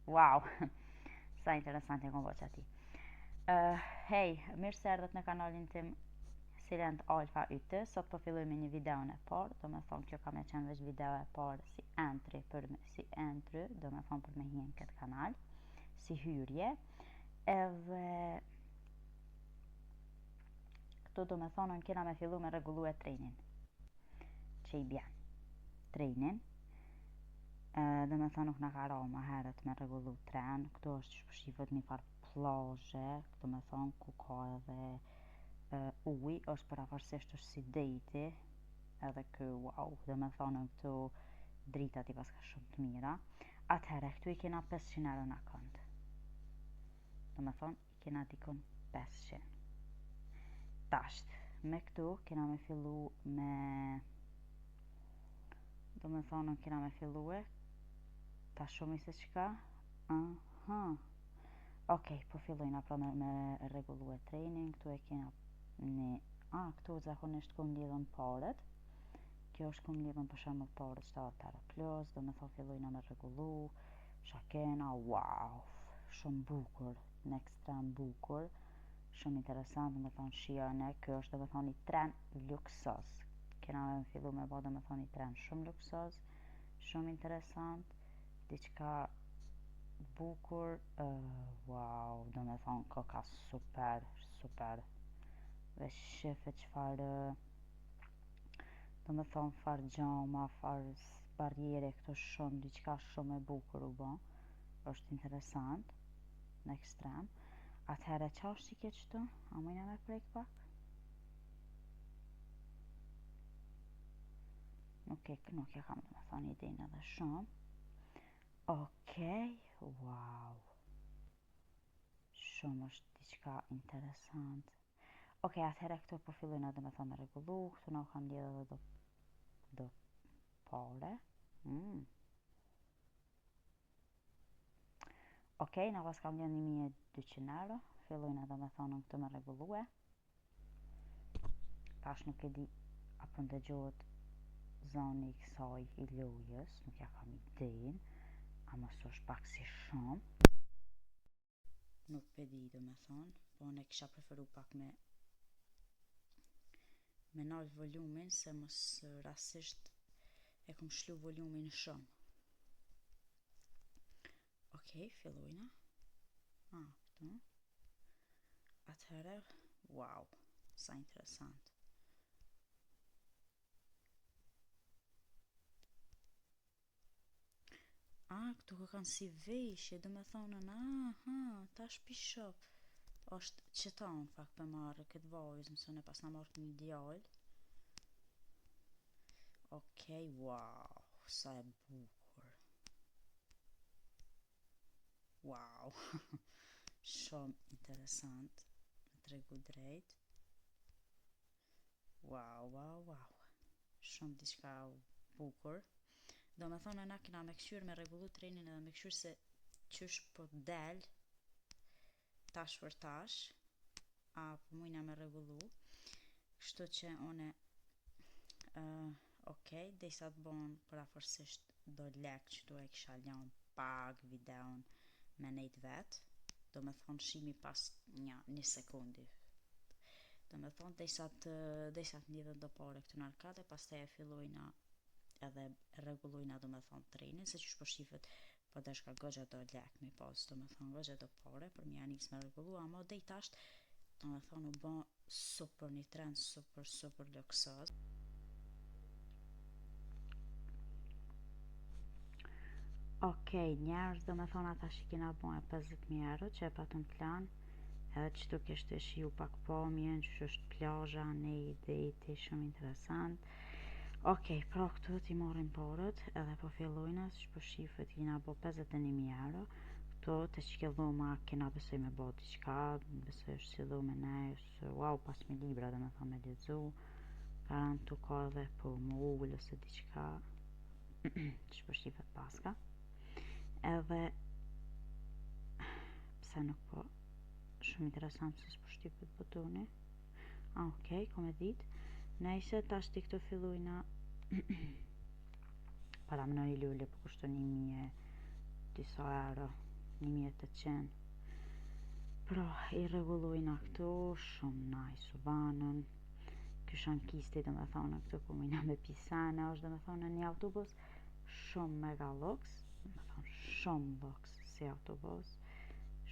Wow, sa interesant e kom bo qati. Uh, hej, mirë se erdhët në kanalin tim Silent Alpha YT. Sot po filloj me një video në parë, do me thonë kjo ka me qenë veç video e parë si entry, për me, si entry, do me thonë për me hi në këtë kanal, si hyrje. Edhe këtu do me thonë në kena me fillu me rregullu e trenin që i bjen trenin do me thonë nuk na ka ra ma herët me rregullu tren këtu është që po shifet një farë plazhe do me thonë ku ka edhe ujë është përafërsisht është si deti edhe kë wow do me thonë këtu dritat i paska shumë të mira atëherë këtu i kena 500 euro në kont do me thonë i kena dikun 500 tasht me këtu kena me fillu me do me thonë kena me fillue ta shumë se qka aha ok, po fillojna pra me, me rregullue trenin këtu e kena një a, këtu zakonisht ku mlidhen paret kjo është ku mlidhen për shembull paret 70 euro plus do me thonë fillojna me rregullu Qa kena, wow, shumë bukur, në ekstrem bukur, shumë interesant, do me thonë shijone, kjo është do me thonë një tren luksos. Kena me fillu me bo do me thonë një tren shumë luksos, shumë interesant, diçka bukur, uh, wow, do me thonë koka super, super, dhe shife qëfar, do me thonë farë gjama, farë barriere këto shumë, diçka shumë e bukur u bo, është interesant, në ekstrem. Atëherë, qa është i ke qëtu? A mujna me prek pak? Nuk e, nuk e kam do me thonë idenë edhe shumë. Okej, wow. Shumë është diçka interesant. Okej, atëherë këtu po fillojna do me thonë me rregullu, këtu na u kam lidhë edhe do, do pare. Mm. Okej, na pas kam lidhë 1200 euro, fillojna do me thonë këtu me rregullue. Tash nuk e di apo ndëgjohet zoni i kësaj i lojës, nuk ja kam idenë, ama s'është pak si shumë. Nuk pe di do me thonë, po unë e kisha preferu pak me me nalë volumin se mos rasisht e kom shlu volumin shumë. Okej, fillojna. Ah, këtu. Atëherë, wow, sa interesant. A, këtu ka kanë si veshje, do me thonë, aha, tash pi shoh. është qëta në fakt për marrë këtë vajzë, nëse unë pas na marrë një djalë. Okej, wow, sa e bukur. Wow, shumë interesant, me tregu drejt. Wow, wow, wow. Shumë diçka bukur. Do me thonë, na kena me kqyrë me rregullu trenin edhe me kqyrë se qysh po del tash për tash a po mujna me rregullu. Kështu që une uh, ok, desa të bon përafërsisht do lek që tu e kisha lanë pak videon me nejt vet, do me thonë shimi pas një, një sekundi. Do me thonë desa të, desa të mblidhen do pare këtu në arkade, pastaj e fillojna edhe rregullojna do me thonë trenin, se qysh po shifet, po deshka goxha do lek mi pas, do me thonë goxha do pare për mi anis me rregullu, ama dej tasht, do me thonë u bo super një tren super super luksoz. Okej, njerëz, do me thonë ata që kena bo e 50.000 euro që e patëm plan, edhe që tu kishte shiju pak pamjen, që është plazha, ne deti, shumë interesant. Okej, pra këtu t'i marrim parët, edhe po fillojna, që po shifet, kena bo 51.000 euro. Këtu të që ke dhoma kena besoj me bo diçka, besoj është si dhomë ne, se wow, pas me libra dhe me thonë me lexu. Garant tu ka edhe po më ul ose diçka, që po shifet paska. Edhe, pse nuk po, shumë interesant se s'po shtypet butoni. Ah, okej, okay, ko me dit. Nejse, tash ti këtu fillojna para më në lule po kushton 1000. disa euro, 1800. Pra, i rregullojna këtu, shumë nice u banën. Ky shankisti, do me thonë, këtu ku mujna me pi sene, është do me thonë një autobus shumë mega luks, do me thonë shumë luks si autobus,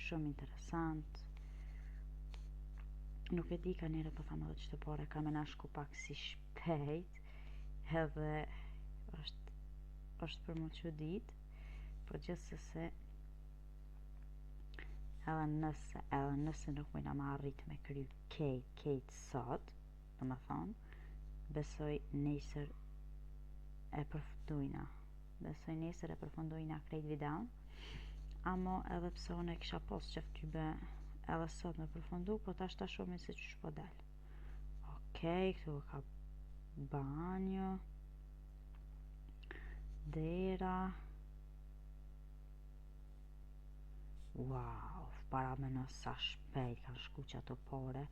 shumë interesant. Nuk e di ka njerë po tham edhe që të pare, ka me na shku pak si shpejt, edhe është, është për mu çudit, po gjithsesi edhe nëse, edhe nëse nuk mujna me arrit me kry kejt, kejt sot, do me thonë, besoj nesër e përfundojna. Besoj nesër e përfundojna krejt videon. Amo edhe pse unë e kisha pas qef të be edhe sot me përfundu, po tash ta shohim se qysh po del. Okej, këtu ka banjo, dera, Wow, parameno sa shpejt kanë shku që ato pare,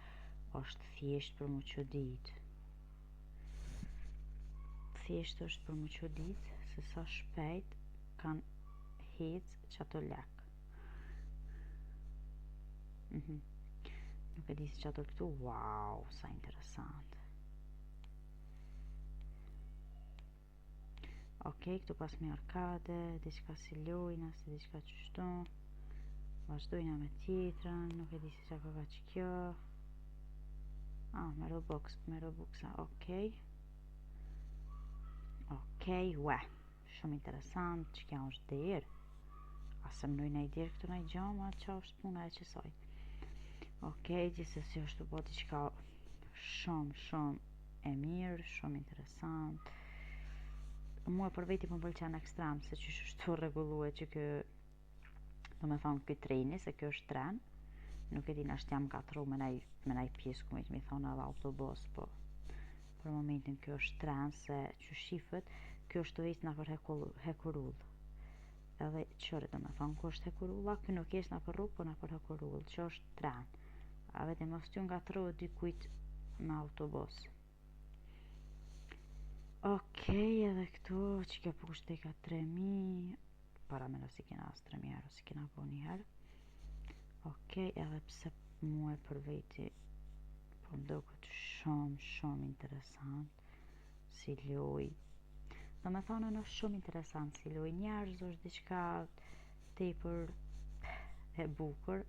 është thjesht për mu çudit. Thjesht është për mu çudit se sa shpejt kanë hec që ato lek. Mm -hmm. Nuk e di se që ato këtu, wow, sa interesant. Ok, këtu pas me arkade, diçka si lojna, si diçka qështu. Vazhdojna me tjetrën, nuk e di se çka ka që kjo. Ah, me Robux, me Robuxa, ok. Ok, ue, shumë interesant, që kjo është derë. A se mënoj në i derë këtu në i gjama, që është puna e qësaj. Ok, gjithsesi është të bo diçka shumë, shumë e mirë, shumë interesant. Mua për veti po më pëlqen ekstrem se qysh është tu rregullue që kë do me thonë ky treni, se kjo është tren. Nuk e di nashta jam ngatru me naj, me naj pjesë ku me të mi thonë edhe autobus, po për momentin kjo është tren se që shifët, kjo është tu ecë nëpër hekurudh. Edhe qëre do me thonë ku është hekurulla, kjo nuk ecë nëpër rrugë, po nëpër hekurudh, që është tren. A vetë mos t'ju ngatrohet dikujt me autobus. Okej, edhe këtu, që kjo po kushte ka 3000, parameno si kena as 3000 euro, si kena po njëherë. Okej, edhe pse mue për veti, po më doket shumë, shumë interesant, si loj. Do me thonë, është shumë interesant si loj, njerëz është diçka tepër e bukur.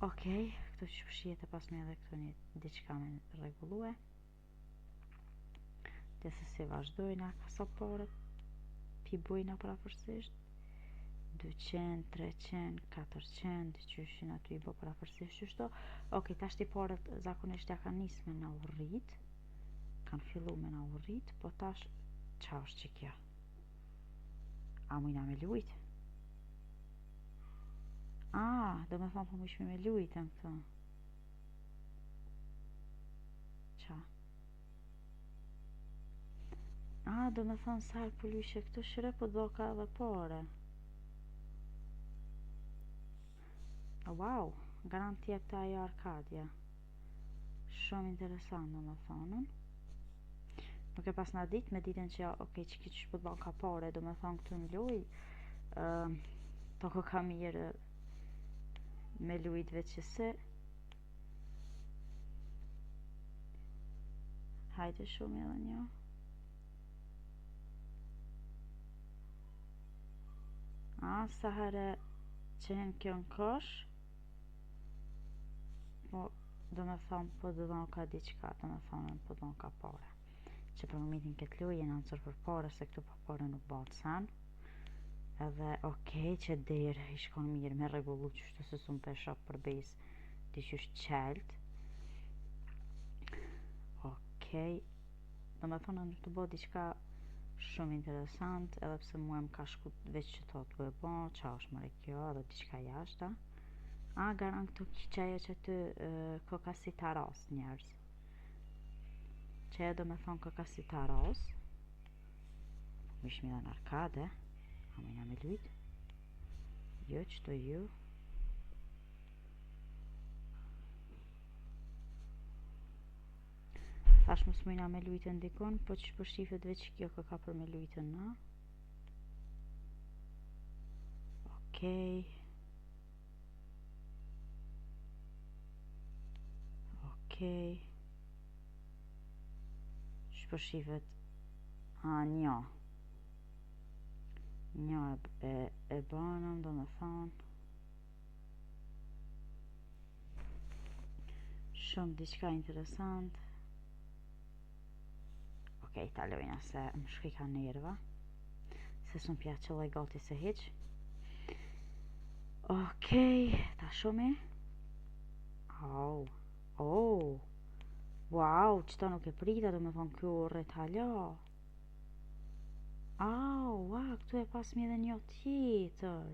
Okej, këtu që fshihet e pas me edhe këtu një diçka me rregullue. Gjithsesi vazhdojna ka sa pare pi bojna prafërsisht. 200, 300, 400, diqyshin aty i bo prafërsisht qështu. Okej, tash ti paret zakonisht ja kanë nisë me na u rrit. Kanë fillu me na u rrit, po tash qa është që kjo? A mujna me lujt? A, do me thonë po mujshmi me lujt në këto. Qa? A, do me thonë sa herë po lujshe këtu shyre po do ka edhe pare. Wow, garant jep të ajo arkadja. Shumë interesant, do me thonën. Nuk e pas na ditë me ditën që, ok, që ki që po të ka pare, do me thonë këtu në lujë, uh, po ko ka mirë me lujt veç që se. Hajde shumë edhe një. A, sa herë që hen kjo në kosh, Po, do me thonë, po do thonë ka diçka, do me thonë, po do ka pare. Që për momentin këtë lojë jena nësër për pare, se këtu pa pare nuk bëhet sen. Edhe, okej, okay, që derë i shkon mirë me rregullu qështu se s'un pe shoh për besë, diqysh qelt. Okej, okay. do me thonë, nuk të bëhet diçka shumë interesant, edhe pse mua më ka shku veç që të të e bo, qa është mëre kjo, edhe diçka jashta. A, garan këtu që ajo që ty koka si taras njerëz. Që e do me thonë koka si taras. Po mishmi dhe në arkade. A mujna me lujt? Jo, që të ju. Thash mos mujna me lujtë në dikon, po që po shifet veç kjo këka për me lujtë në. Okej. Okej. Që po shifet? A, një. Një e, e, e banëm, do me thonë. Shumë diçka interesant. Okej, ta lojna se më shkoj ka nerva. Se s'më pja qëlloj gati se hiq. Okej, ta shumi. Au, oh, wow, qëta nuk e prita, do me thonë kjo rrit hala. Au, wow, këtu e pasmi edhe një tjetër.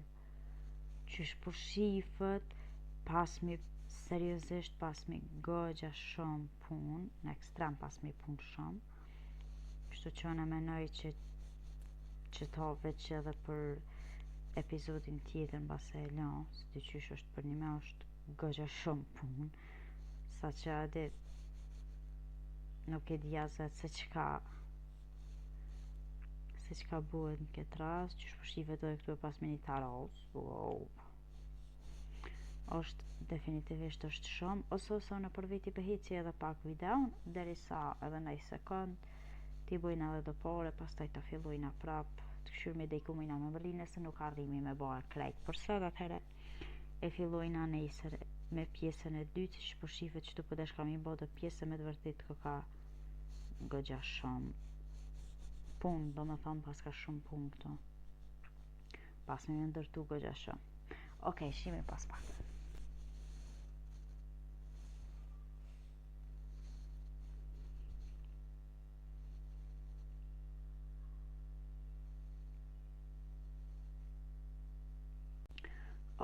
Qysh po shifët, pasmi seriozisht pasmi goxha shumë punë, në ekstrem pasmi punë shumë. Kështu që unë menoj që që ta veç edhe për episodin tjetër mbase e la, se të qysh është për një me është goxha shumë punë, sa që edhe nuk e di as vetë se qka se qka bëhet në këtë rast, qysh po shifet edhe këtu e pasmi një taras, wow. është definitivisht është shumë, ose ose unë për veti për heci edhe pak videon, derisa edhe në i sekund, ti bojna edhe do pare, pastaj ta fillojna prap, të këshyrmi dhe i kumina me mërri, nëse nuk arrimi me ba krejt. Për sot atëherë e fillojna nesër me pjesën e dytë, që po shifet që tu po deshka mi bo do pjesë me të vërtet këka goxha shumë punë, do me thonë paska shumë punë këtu. Pas me ndërtu goxha shumë. Okej, shihemi pas pak.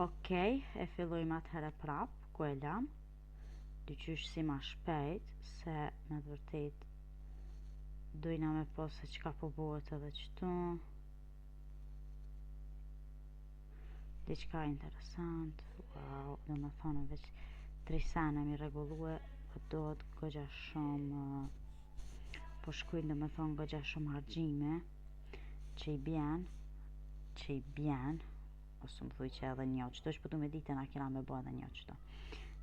Okej, e fillojmë atëherë prap, ku e lam. Dyqysh si ma shpejt, se me të vërtet dojna me po se qka po bëhet edhe qëtu. Diçka interesant, wow, do me thonë veç tri sene mi rregullue, po dohet goxha shumë, po shkujnë do me thonë goxha shumë harxhime, që i bjen, që i bjen, ose më thuj që edhe një qëto që po du me ditë na kena me bo edhe një qëto,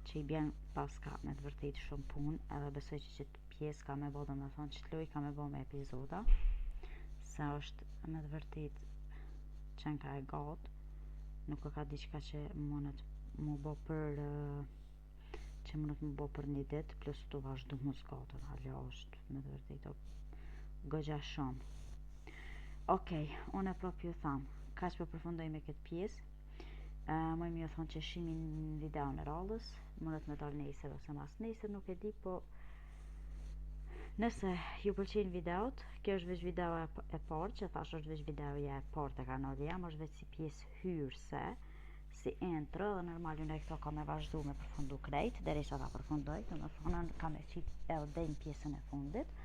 që i bjen paska me të vërtet shumë punë, edhe besoj që qëtë pjesë ka me bo do me thonë që të loj ka me bo me epizoda, se është me të vërtet qenka e gatë, nuk e ka diçka që mundet mu bo për që mundet mu bo për një ditë, plus të vazhdu mu zgatën, hala është me të vërtet goxha shumë. Okej, unë e prap ju tham, kaq po përfundoj me këtë pjesë. Uh, Muj me ju thonë që shihemi në videon e radhës, mundet me dalë nesër ose mas nesër, nuk e di, po nëse ju pëlqejnë videot, kjo është veç video e parë, që thash është veç videoja e parë te kanali jam, është veç si pjesë hyrëse, si intro, dhe normal unë e këto ka me vazhdu me përfundu krejt, derisa ta përfundoj, do me thonë ka me qitë edhe deri në pjesën e fundit,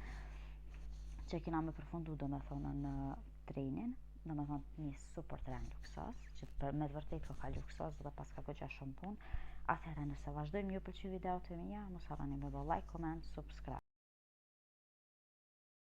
që kena me përfundu do me thonë në trenin, do me thonë një super tren luksos, që për me të vërtet ka ka luksos dhe pas ka goxha shumë punë, atëherë nëse vazhdojmë ju pëlqy videot e mia, mos harroni me bo like, comment, subscribe.